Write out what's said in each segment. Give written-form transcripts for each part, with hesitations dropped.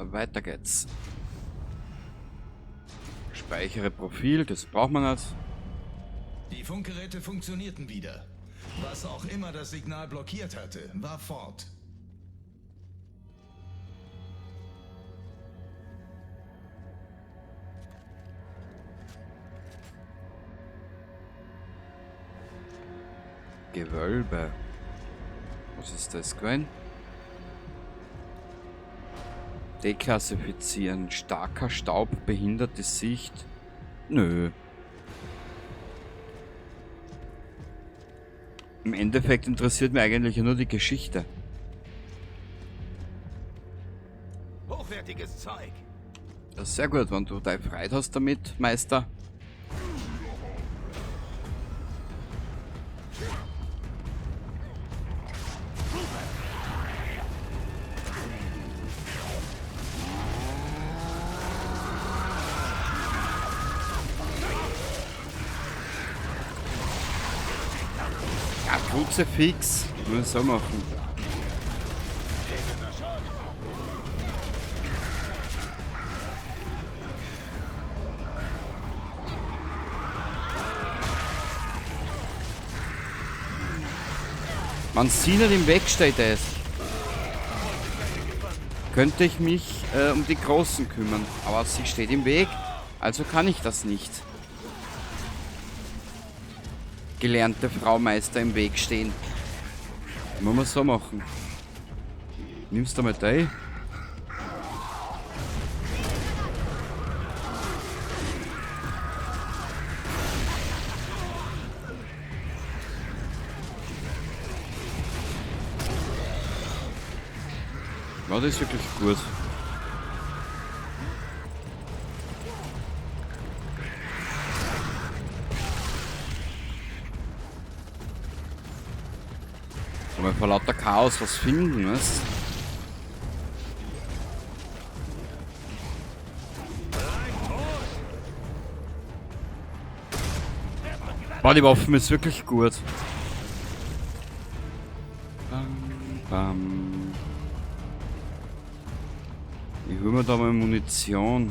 Weiter geht's. Speichere Profil, das braucht man nicht. Die Funkgeräte funktionierten wieder. Was auch immer das Signal blockiert hatte, war fort. Gewölbe. Was ist das gewesen? Deklassifizieren. Starker Staub behindert die Sicht. Nö. Im Endeffekt interessiert mich eigentlich nur die Geschichte. Hochwertiges Zeug. Das ist sehr gut, wenn du deine Freude hast damit, Meister. Ja, Kruzifix. Muss ich so machen. Man sieht nicht im Weg steht es. Könnte ich mich um die Großen kümmern. Aber sie steht im Weg, also kann ich das nicht. Gelernte Frau Meister im Weg stehen. Muss man so machen. Nimmst du mal teil? Ja, das ist wirklich gut. Kann man vor lauter Chaos was finden, was? Boah, die Waffen ist wirklich gut. Bam, bam. Ich hol mir da mal Munition.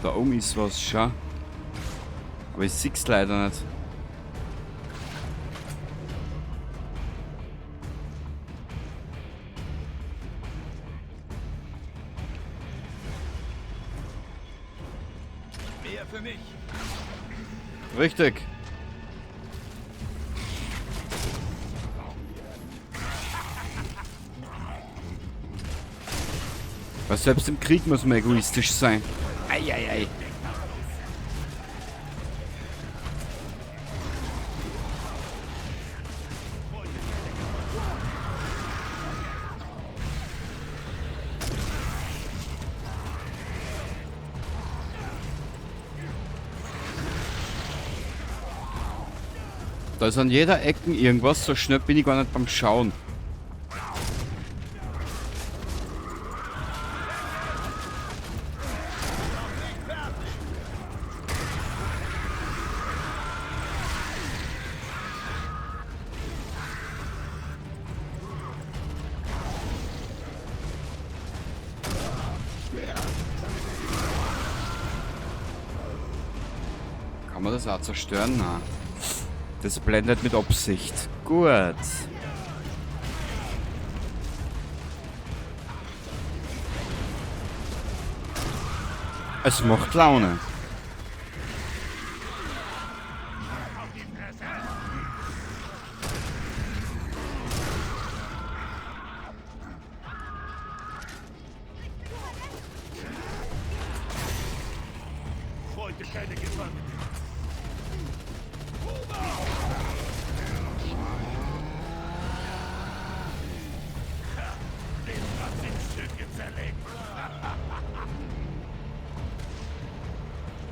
Da oben ist was, schau. Aber ich seh's leider nicht. Mehr für mich. Richtig. Weil selbst im Krieg muss man egoistisch sein. Ei, ei, ei. Da ist an jeder Ecke irgendwas, so schnell bin ich gar nicht beim Schauen. Kann man das auch zerstören? Nein. Das blendet mit Absicht. Gut. Es macht Laune. Heute keine Gefangenen.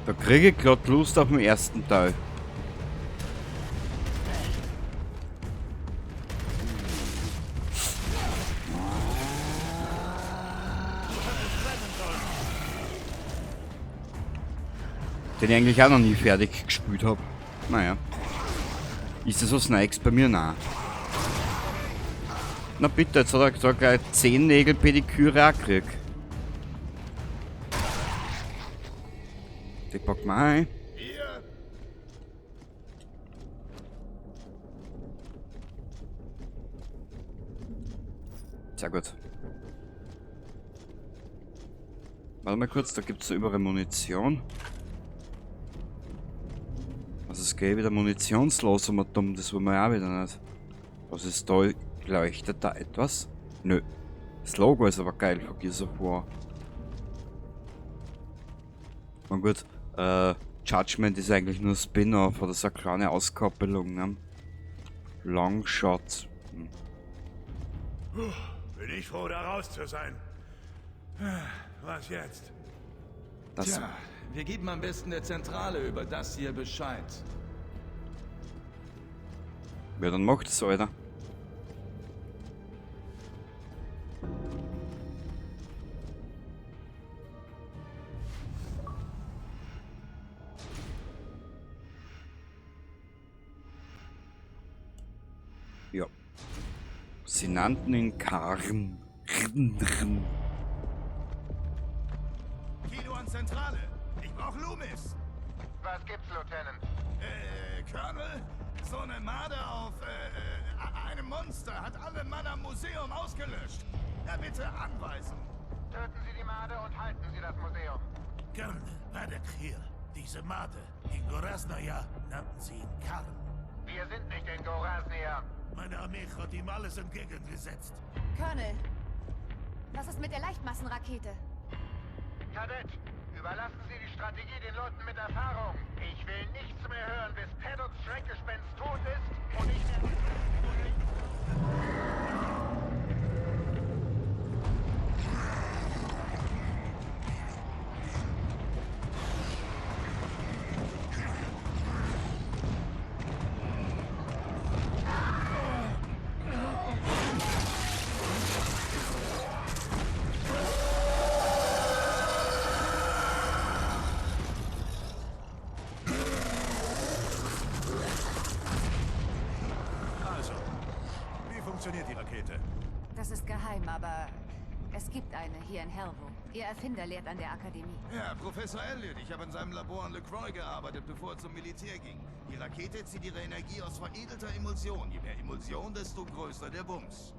Da kriege ich grad Lust auf den ersten Teil. Den ich eigentlich auch noch nie fertig gespielt hab. Naja. Ist das was Neues bei mir? Nein. Na bitte, jetzt hat er da gleich 10 Nägel Pediküre auch gekriegt. Die packen wir ein. Sehr gut. Warte mal kurz, da gibt's so überall Munition. Also es geht wieder munitionslos und dumm, das wollen wir ja auch wieder nicht. Was ist da? Leuchtet da etwas? Nö. Das Logo ist aber geil von Gears of War. Na gut, Judgment ist eigentlich nur Spin-off oder so eine kleine Auskoppelung, ne? Longshot. Hm. Bin ich froh, da raus zu sein. Was jetzt? Das Tja, wir geben am besten der Zentrale über das hier Bescheid. Wer dann macht das, Alter? Ja. Sie nannten ihn Karn. Kilo an Zentrale. Ich brauch Loomis. Was gibt's, Lieutenant? Colonel? So eine Made auf einem Monster hat alle Mann am Museum ausgelöscht. Ja, bitte Anweisung. Töten Sie die Made und halten Sie das Museum. Colonel, Paddock hier. Diese Made. In Gorasnaya nannten sie ihn Karn. Wir sind nicht in Gorasnaya. Meine Armee hat ihm alles entgegengesetzt. Colonel, was ist mit der Leichtmassenrakete? Kadett, überlassen Sie die Strategie den Leuten mit Erfahrung. Ich will nichts mehr hören, bis Paddocks Schreckgespenst tot ist und ich mehr... Also, wie funktioniert die Rakete? Das ist geheim, aber es gibt eine hier in Helvo. Ihr Erfinder lehrt an der Akademie. Ja, Professor Elliot. Ich habe in seinem Labor in LaCroix gearbeitet, bevor er zum Militär ging. Die Rakete zieht ihre Energie aus veredelter Emulsion. Je mehr Emulsion, desto größer der Bums.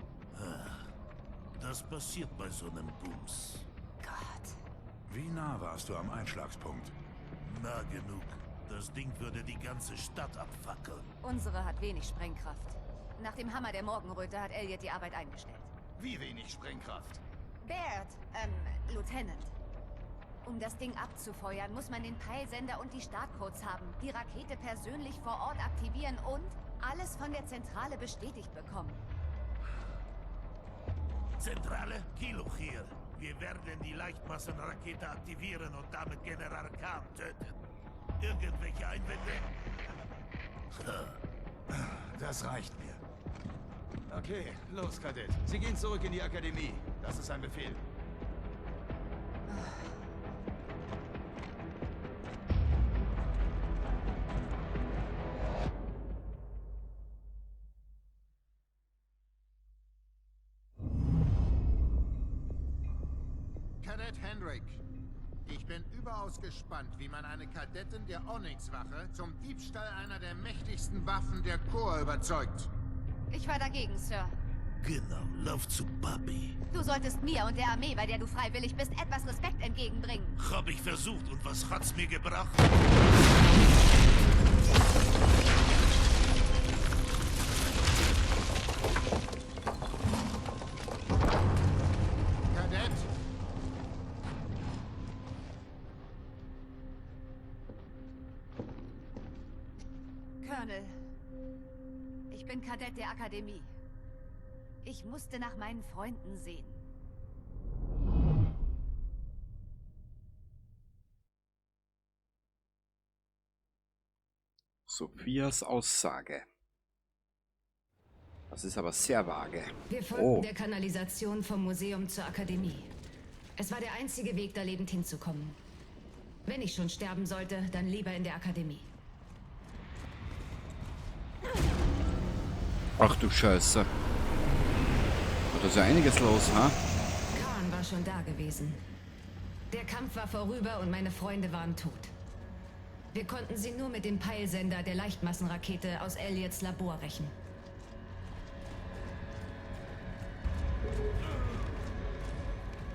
Das passiert bei so einem Bums. Gott. Wie nah warst du am Einschlagspunkt? Nah genug. Das Ding würde die ganze Stadt abfackeln. Unsere hat wenig Sprengkraft. Nach dem Hammer der Morgenröte hat Elliot die Arbeit eingestellt. Wie wenig Sprengkraft? Baird, Lieutenant. Um das Ding abzufeuern, muss man den Peilsender und die Startcodes haben, die Rakete persönlich vor Ort aktivieren und alles von der Zentrale bestätigt bekommen. Zentrale, Kilo hier. Wir werden die Leichtmassenrakete aktivieren und damit General Khan töten. Irgendwelche Einwände? Das reicht mir. Okay, los, Kadett. Sie gehen zurück in die Akademie. Das ist ein Befehl. Kadett Hendrik, ich bin überaus gespannt, wie man eine Kadettin der Onyx-Wache zum Diebstahl einer der mächtigsten Waffen der Korps überzeugt. Ich war dagegen, Sir. Genau, lauf zu Papi. Du solltest mir und der Armee, bei der du freiwillig bist, etwas Respekt entgegenbringen. Hab ich versucht und was hat's mir gebracht? Kadett! Colonel, ich bin Kadett der Akademie. Ich musste nach meinen Freunden sehen. Sophias Aussage. Das ist aber sehr vage. Wir folgten Oh. der Kanalisation vom Museum zur Akademie. Es war der einzige Weg, da lebend hinzukommen. Wenn ich schon sterben sollte, dann lieber in der Akademie. Ach du Scheiße. Da ist ja einiges los, ha? Khan war schon da gewesen. Der Kampf war vorüber und meine Freunde waren tot. Wir konnten sie nur mit dem Peilsender der Leichtmassenrakete aus Elliots Labor rächen.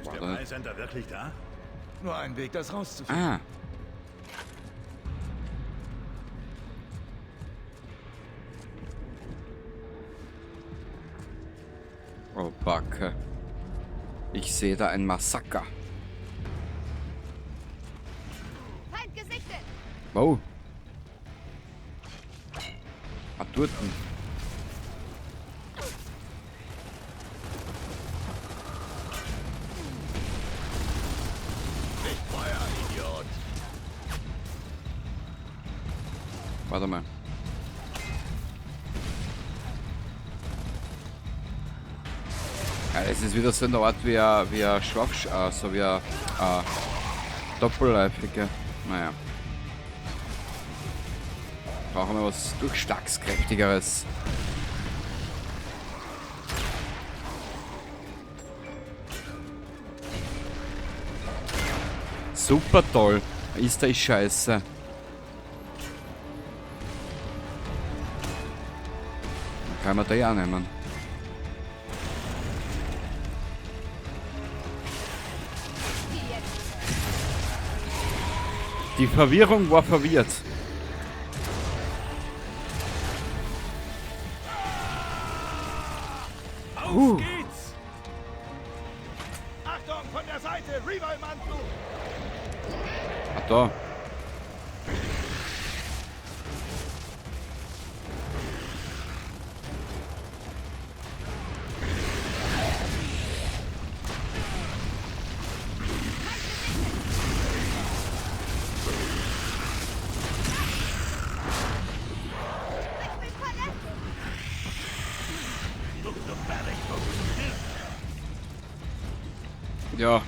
Ist der Peilsender wirklich da? Nur ein Weg, das rauszufinden. Ah. Oh, Backe. Ich sehe da ein Massaker. Feind gesichtet! Wow. Ah, dorten. Nicht feuern, Idiot! Warte mal. Ja, es ist wieder so eine Art wie ein Schwachsch, so wie ein doppelläufige. Naja. Brauchen wir was durchschlagskräftigeres. Super toll. Ist der Scheiße. Kann man da ja nehmen. Die Verwirrung war verwirrt. Auf geht's! Achtung, von der Seite! Reaver im Anflug! Ah, da. Ja.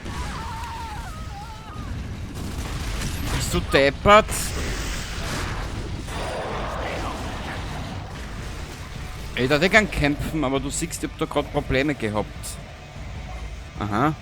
Bist du deppert? Ey, da hätte ich gern kämpfen, aber du siehst, ich hab da gerade Probleme gehabt. Aha.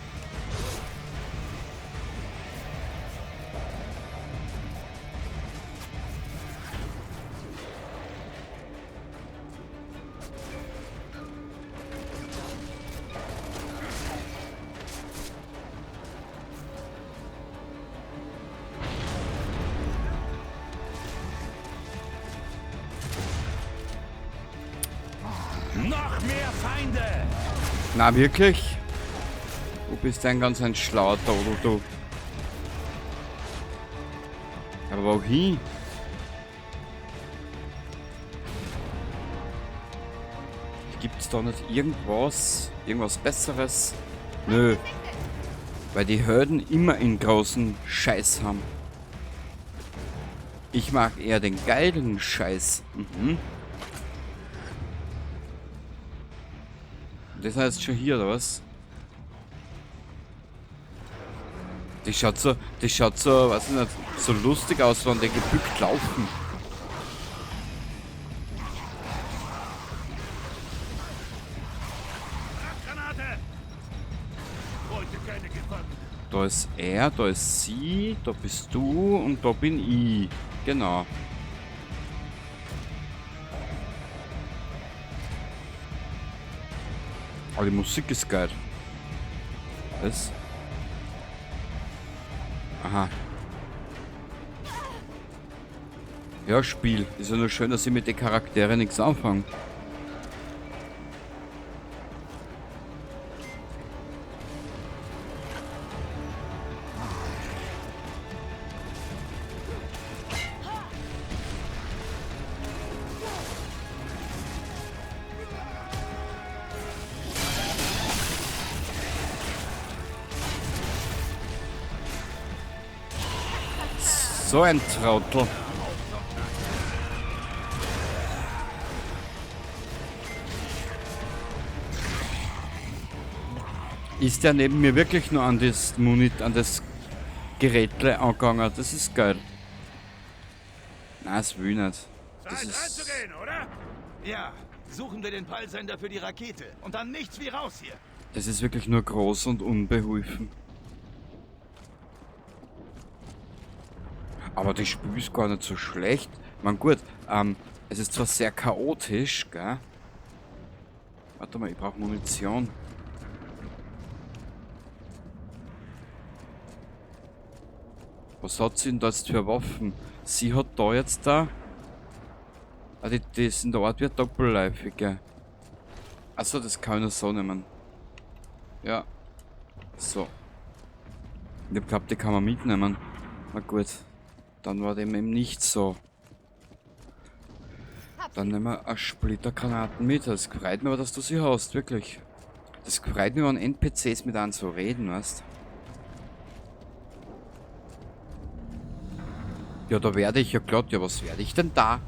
Noch mehr Feinde! Na wirklich? Du bist ein ganz ein schlauer Todel, du. Aber wohin? Gibt's da nicht irgendwas? Irgendwas Besseres? Nö. Weil die Hürden immer einen großen Scheiß haben. Ich mag eher den geilen Scheiß. Mhm. Das heißt schon hier, oder was? Die schaut so, weiß ich nicht, so lustig aus, wenn die gebückt laufen. Da ist er, da ist sie, da bist du und da bin ich. Genau. Aber die Musik ist geil. Was? Aha. Ja, Spiel. Ist ja nur schön, dass ich mit den Charakteren nichts anfange. So ein Trottel. Ist der neben mir wirklich nur an das Munit, an das Gerätle angegangen? Das ist geil. Nein, das will ich nicht. Das Zeit ist reinzugehen, oder? Ja, suchen wir den Peilsender für die Rakete. Und dann nichts wie raus hier. Das ist wirklich nur groß und unbeholfen. Aber das Spiel ist gar nicht so schlecht. Man gut, es ist zwar sehr chaotisch, gell? Warte mal, ich brauche Munition. Was hat sie denn da jetzt für Waffen? Sie hat da jetzt da... Ah, die sind da Art wie doppelläufige. Achso, das kann ich nur so nehmen. Ja. So. Ich hab geglaubt, die kann man mitnehmen. Na gut. Dann war dem eben nicht so. Dann nehmen wir eine Splittergranaten mit. Das freut mich aber, dass du sie hast, wirklich. Das freut mich, wenn NPCs mit einem so reden, weißt? Ja, da werde ich ja glatt. Ja, was werde ich denn da?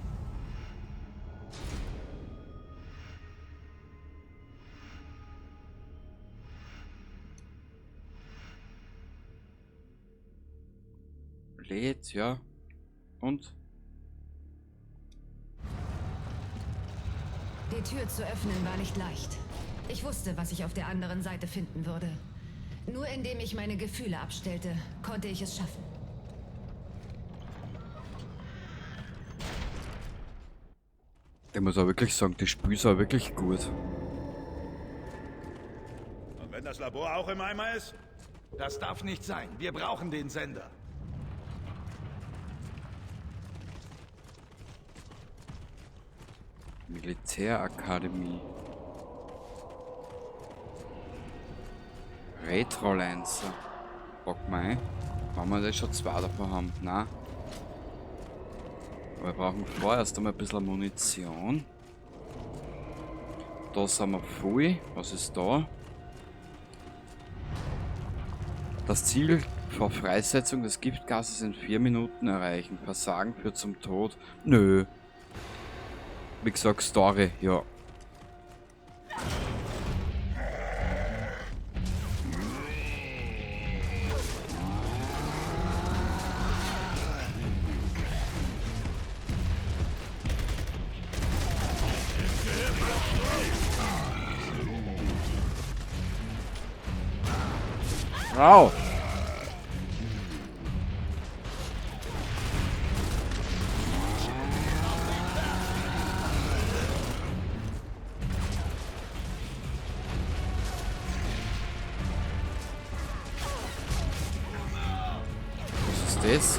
Lädt, ja. Und? Die Tür zu öffnen war nicht leicht. Ich wusste, was ich auf der anderen Seite finden würde. Nur indem ich meine Gefühle abstellte, konnte ich es schaffen. Ich muss auch wirklich sagen, das Spiel ist auch wirklich gut. Und wenn das Labor auch im Eimer ist? Das darf nicht sein. Wir brauchen den Sender. Militärakademie. Retro-Lancer. Bock mal. Wollen wir das schon zwei davon haben? Nein. Aber wir brauchen vorerst einmal ein bisschen Munition. Da sind wir voll. Was ist da? Das Ziel vor Freisetzung des Giftgases in 4 Minuten erreichen. Versagen führt zum Tod. Nö. Wie gesagt, Story, ja. Au! Was ist das?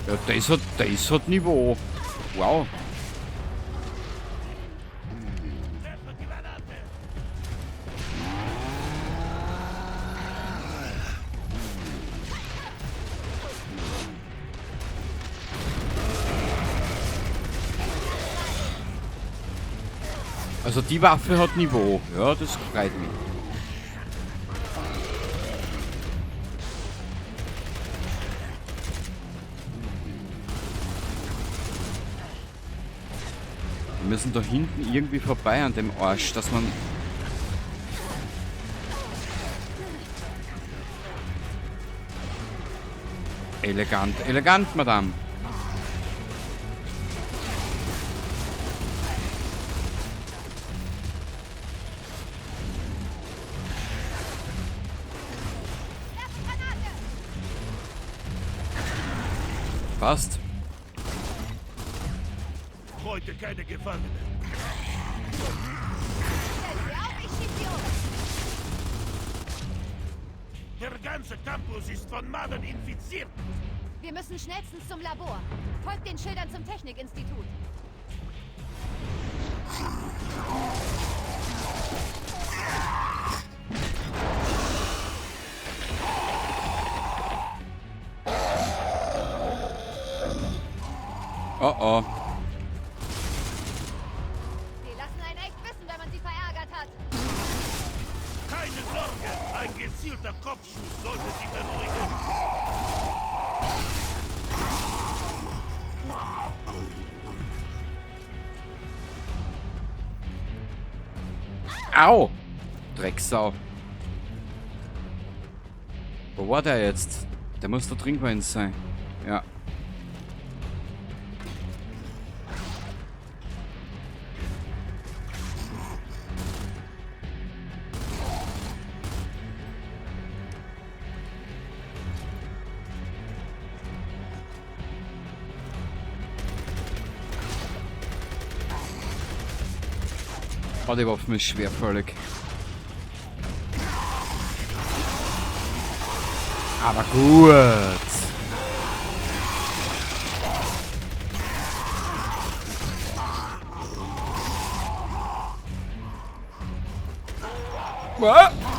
Ja, das hat Niveau. Wow. Also die Waffe hat Niveau. Ja, das freut mich. Wir müssen da hinten irgendwie vorbei an dem Arsch, dass man... Elegant, elegant, Madame. Passt. Heute keine Gefangenen. Der ganze Campus ist von Maden infiziert. Wir müssen schnellstens zum Labor. Folgt den Schildern zum Technikinstitut. Oh oh. Sie lassen einen echt wissen, wenn man sie verärgert hat. Keine Sorge, ein gezielter Kopfschuss sollte sie beruhigen. Au! Drecksau. Wo war der jetzt? Der muss da drin gewesen sein. Ja. Oh, die Waffen ist schwerfällig. Aber gut. Ah!